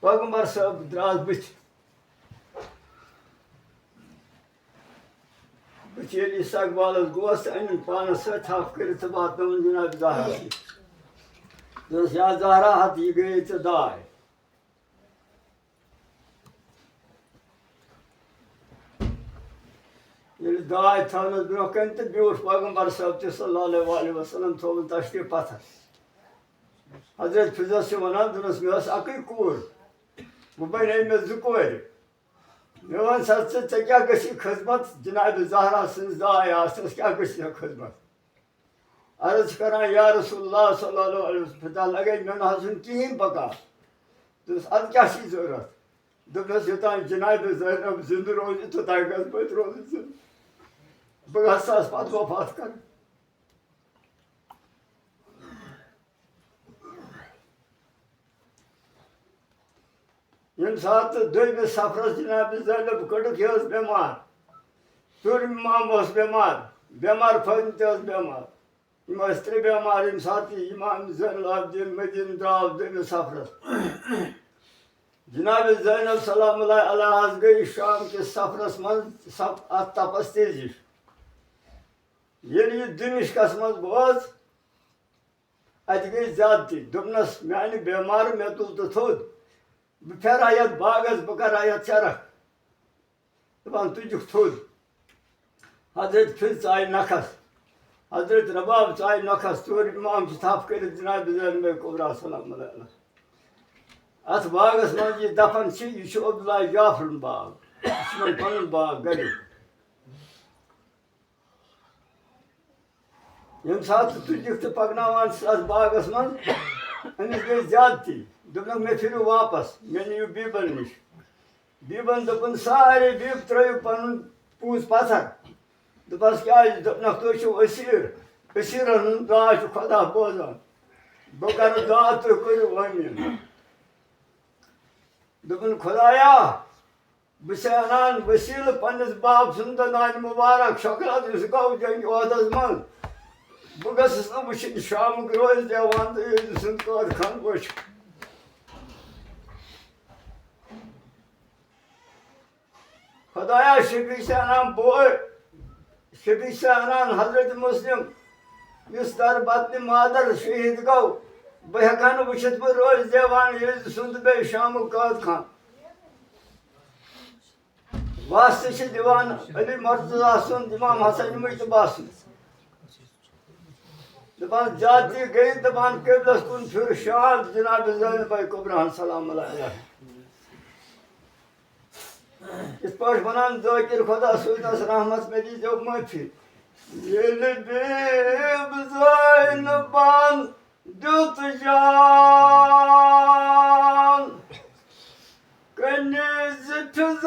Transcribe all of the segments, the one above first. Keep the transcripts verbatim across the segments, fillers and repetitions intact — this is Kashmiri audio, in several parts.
پیغمبر صٲب درٛاس بٕتھِ۔ بٕتھِ ییٚلہِ استقبالس گوس تہٕ أنِن پانس سۭتۍ تھپھ کٔرِتھ تہٕ واتنٲوٕن جناب زہرا۔ دوٚپنس، یا زہرا، ہتہٕ یہِ گٔیے ژےٚ داے۔ ییٚلہِ داے تھٲونس برونٛہہ کنہِ تہٕ بیوٗٹھ پیغمبر صٲب تہِ صلی اللہ علیہ وآلہ وسلم، تھووُن تشریف پتھر۔ حضرت فضس چھِ ونان، دوٚپنس، مےٚ ٲس اکٕے کوٗر، وۄنۍ بنے مےٚ زٕ کورِ۔ مےٚ وَن سا ژٕ، ژےٚ کیٛاہ گژھی خدمت؟ جناب زہرا سٕنٛز داے آسنَس کیٛاہ گژھِ ژےٚ خدمت؟ عرض چھِ کران، یا رسول اللہ صلی اللہ علیہ وسلم، فدا لگے، مےٚ نہ حظ چھُنہٕ کِہیٖنۍ پکان۔ دوٚپُس، اَدٕ کیٛاہ چھِ ضروٗرت؟ دوٚپنَس، یوٚتام جناب زینب زِندٕ روزِ، توٚتام گژھٕ بہٕ اَتہِ روزُن زِندٕ۔ بہٕ گژھٕ سَس پَتہٕ وفات کرٕنۍ۔ ییٚمہِ ساتہٕ دوٚیمِس سفرس جناب زینب کٔڈٕکھ، یہِ ٲس بٮ۪مار، ژوٗرِم امام اوس بٮ۪مار، بٮ۪مار فاطمہ تہِ ٲس بٮ۪مار۔ یِم ٲسۍ ترٛےٚ بٮ۪مار، ییٚمہِ ساتہٕ یہِ امام زین العابدین مدیٖنہٕ درٛاو دوٚیمِس سفرس۔ جناب زینب سلام اللہ علیہس گٔے شام کِس سفرس منٛز سف-، اتھ تپس تیزی۔ ییٚلہِ یہِ دمشقس منٛز وٲژ، اتہِ گٔے زیادتی۔ دوٚپنس، میانہِ بٮ۪مارٕ مےٚ تُل تہٕ تھوٚد۔ بہٕ پھیرٕ ہا یتھ باغس، بہٕ کرٕ ہا یتھ چرکھ۔ دپان، تُجُکھ تھوٚد۔ حضرت فض ژایہِ نکھس، حضرت رباب ژایہِ نکھس، ژوٗرِ امام چھِ تھپھ کٔرِتھ جناب زینب کبریٰ سلام اللہ علیہا۔ اتھ باغس منٛز یہِ دفن چھِ، یہِ چھُ عبداللہ جعفرُن باغ، یہِ چھُ وۄنۍ پنُن باغ گریُک۔ ییٚمہِ ساتہٕ ژٕ تُجِکھ تہٕ پَکناوان چھِس اَتھ باغَس منٛز، أمِس گٔے زیادتی۔ دوٚپنَکھ، مےٚ پھِرِو واپَس، مےٚ نِیِو بیٖبَن نِش۔ بیٖبَن دوٚپُن، سارے بیٖب ترٛٲیِو پَنُن پوٗژ پَتھر۔ دوٚپنَس، کیٛازِ؟ دوٚپنَکھ، تُہۍ چھِو أسیٖر، أسیٖرَن ہُنٛد دعا چھُ خۄدا بوزان۔ بہٕ کَرٕ دعا، تُہۍ کٔرِو آمیٖن۔ دوٚپُن، خۄدایا، بہٕ چھُسے اَنان وسیٖلہٕ پننِس باب سُنٛد تہٕ نانہِ مُبارک شکلس، یُس گوٚو جنگِ اُحدس منٛز۔ بہٕ گژھس نہٕ وٕچھِنۍ شامُک روزِ دیوان تہٕ ییٚلہِ سُنٛد قٲد خان وٕچھ۔ خۄدایا، شفیع چھُسے اَنان بوے، شفیع چھُسے اَنان حضرت مسلم، یُس در بطنِ مادر شہید گوٚو۔ بہٕ ہٮ۪کہٕ ہا نہٕ وٕچھِتھ، بہٕ روزِ دیوان ییٚلہِ سُنٛد بیٚیہِ شامُک قٲد خان۔ واسطہٕ چھِ دِوان علی مرتضیٰ سُنٛد، امام حسن مجتبیٰ سُنٛد۔ دَپان، زیادتی گٔے، دَپان، قبلس کُن پھِر شام جناب زینبِ کبریٰ سلام اللہ علیہا۔ یِتھ پٲٹھۍ وَنان ذٲکِر خۄدا سوٗزنَس رحمت، مےٚ دیٖزیو معٲفی۔ ییٚلہِ بیٖب زینبَن دیُت جان، کنیز فضان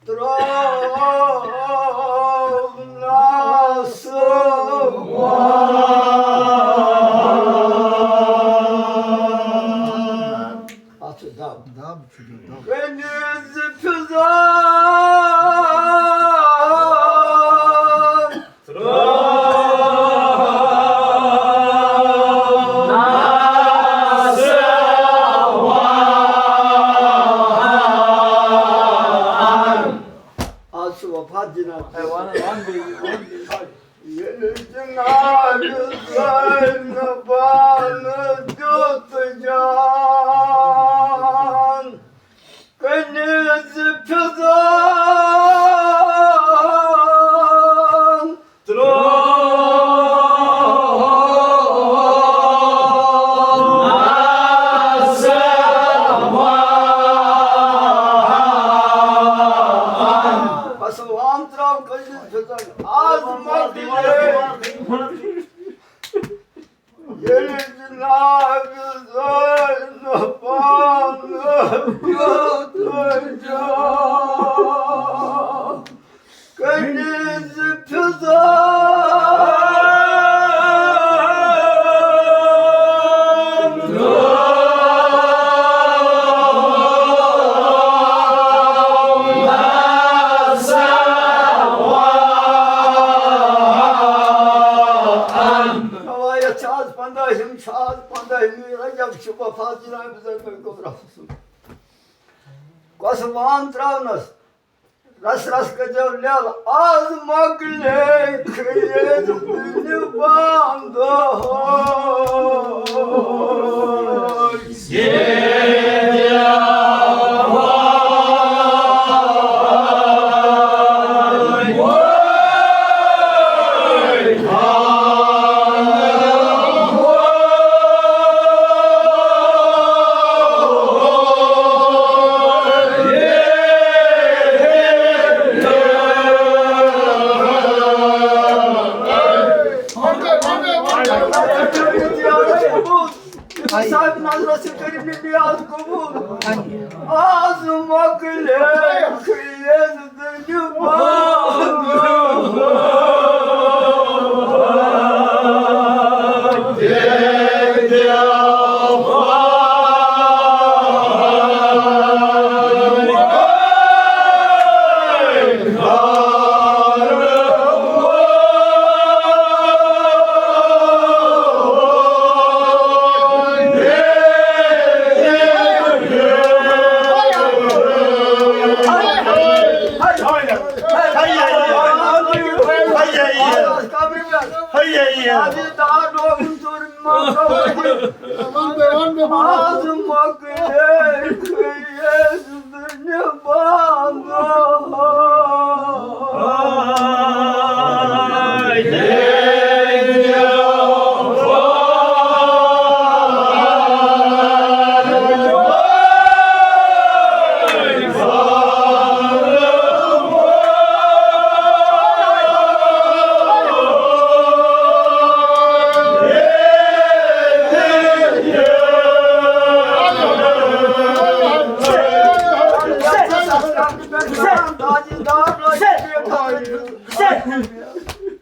ترٛوونس وان۔ اَتھ چھُ دَب۔ دَب چھُ دیُن، دَب۔ کنیز فضان آز چھُ وفات جناب۔ ہے، وَن، وَن بیٚیہِ، وَن بیٚیہِ۔ ییٚلہِ جناب زینبَن دیُت جان، کنیز فضان ترٛوونس وان۔ بس وان ترٛاو کنیز فضان۔ آز مۄکلے۔ ییٚلہِ جناب زینبَن دیُت جان، کنیز فضان روایت چھِ آز پنٛداہِم چھُ آز پنٛدہمہِ رجب، چھُ وفات جناب زینب کبریٰ حسن۔ کۄس وان ترٛاونس، رس رس کٔرۍزیو لیل، آز مۄکلے خیز دُنہِ بانٛدو۔ صاحب نظرس سۭتۍ کٔرِو مےٚ نیاز قبوٗل۔ آز مۄکلے خیز دُنہِ بانٛدو۔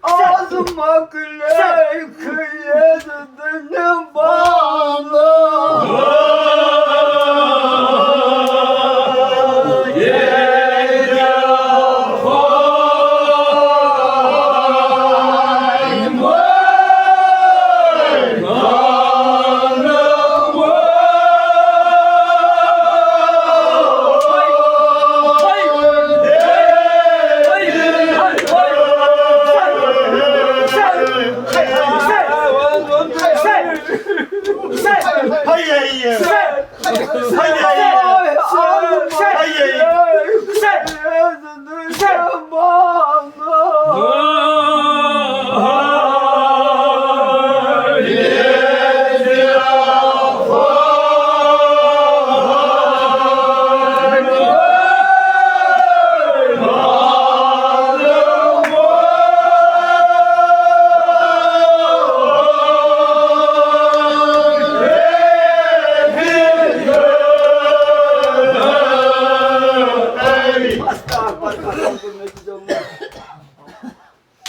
آز مۄکلے خیز دُنہِ بانٛدو۔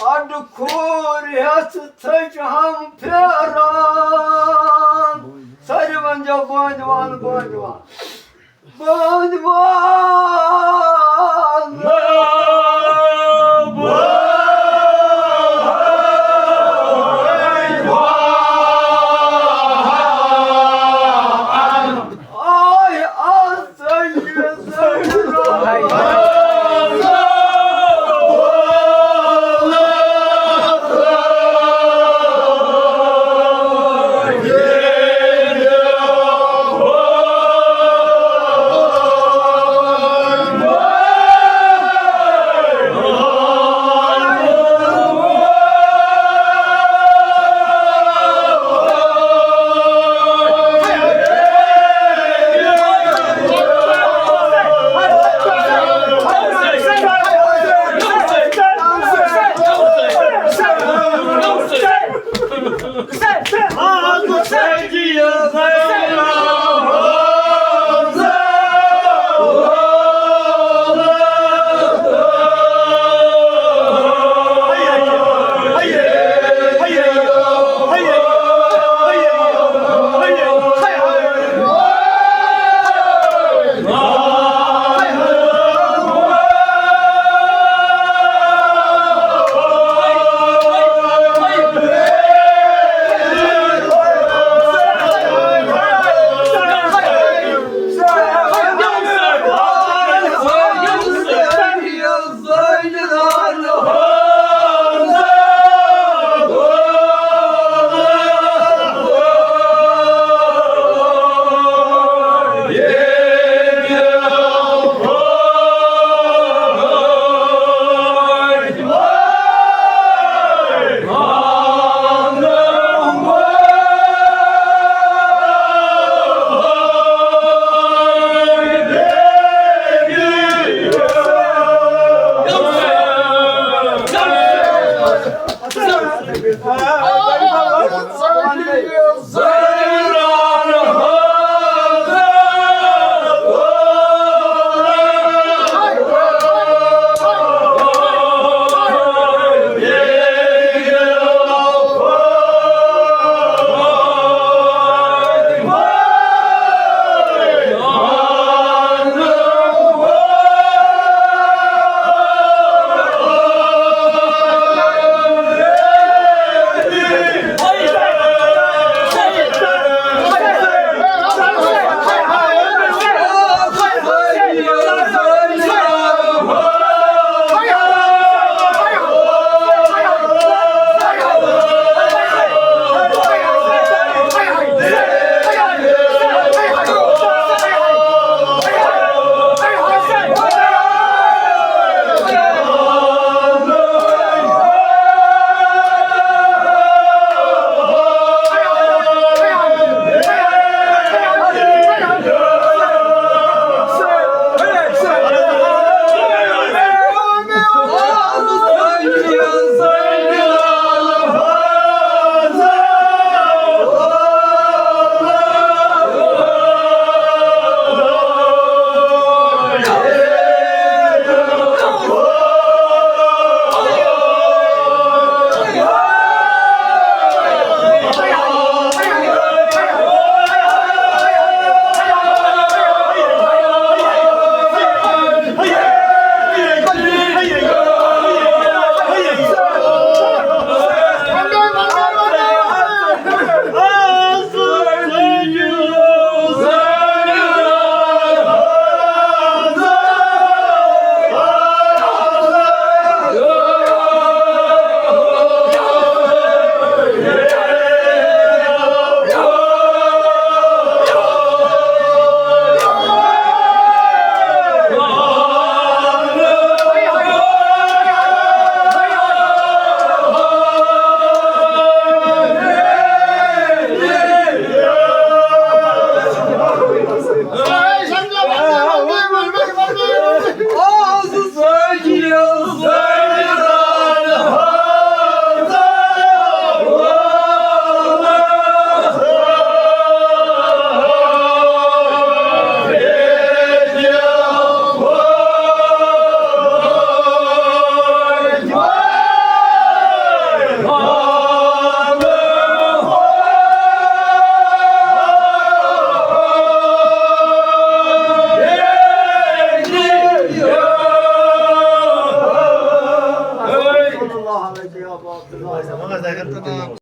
اَڈٕ کھوٗر ہٮ۪تھ تھٔج ہم پھیران۔ سٲری ؤنۍزیو بٲنٛدِ وان، بٲنٛدِ وان۔